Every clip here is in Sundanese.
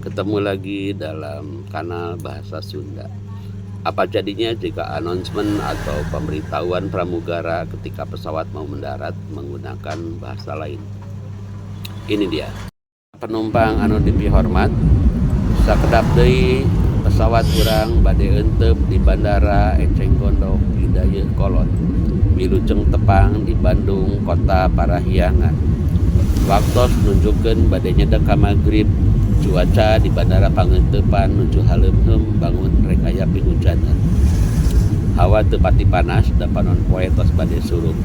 Ketemu lagi dalam kanal Bahasa Sunda. Apa jadinya jika announcement atau pemberitahuan pramugara ketika pesawat mau mendarat menggunakan bahasa lain? Ini dia. Penumpang anu dipihormat, sakedap deui pesawat urang bade eunteup di Bandara Eceng Gondok di Dayeuhkolot. Wilujeng tepang di Bandung, Kota Parahyangan. Waktos nunjukkeun bade nyedek ka magrib. Cuaca di bandara pangeuntepan nuju haleumheum bangun rek aya pihujanan. Hawa teu pati panas da panon poe tos bade surup.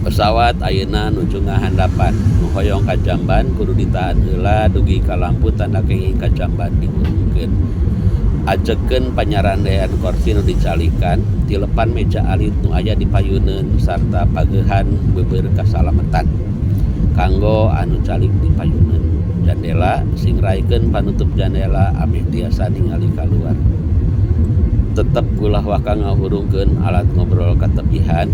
Pesawat ayeuna nuju ngahandapan. Nu hoyong ka jamban kudu ditahan heula dugi ka lampu tanda kenging ka jamban dihurungkeun. Ajegkeun panyarandean korsi nu dicalikan, tilepan meja alit nu aya di payuneun sarta pageuhan beubeur kasalametan. Kanggo anu calik di payuneun jandela, singraikeun panutup jandela ameh tiasa ningali kaluar. Tetep ulah waka ngahurungkeun alat ngobrol katebihan,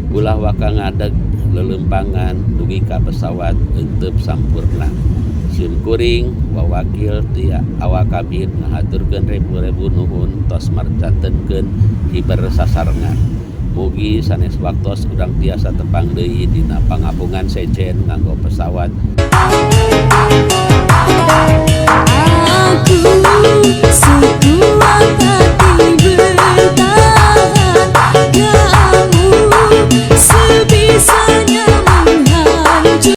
ulah waka ngadeg leuleumpangan dugi ka pesawat eunteup sampurna. Sim kuring wawakil ti awak kabin ngahaturkeun rebu-rebu nuhun tos marcantenkeun hiber sasarengan. Mugi sanes waktos urang tiasa tepang deui dina pangapungan sejen nganggo pesawat.